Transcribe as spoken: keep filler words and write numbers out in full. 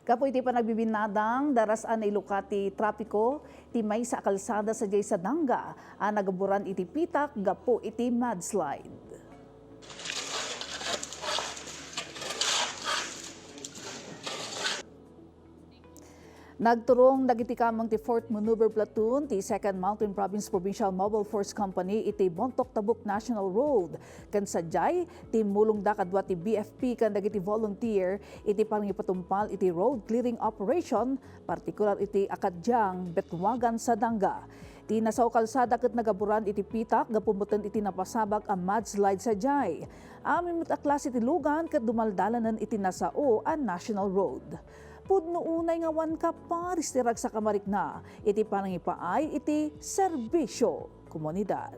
Gapu iti panagbibinnadang, daras a nailukat ti trapiko ti maysa a kalsada sadiay Sadanga a nagaburan iti pitak gapu iti mudslide. Nagturong dagiti kameng ti Fourth Maneuver Platoon ti Second Mountain Province Provincial Mobile Force Company iti Bontoc Tabuk National Road. Ken sadiay, timmulongda kadua ti B F P ken dagiti volunteer iti pangipatungpal iti road clearing operation, partikular iti Akadiang, Betwagan, Sadanga. Ti nasao kalsada ket nagaburan iti pitak gapu metten iti napasabak a mudslide sadiay. Amin met a klase ti lugan ket dumaldalanen iti nasao a national road. Pudno unay nga awan kaparis ti ragsak a marikna iti panangipaay iti serbisio komunidad.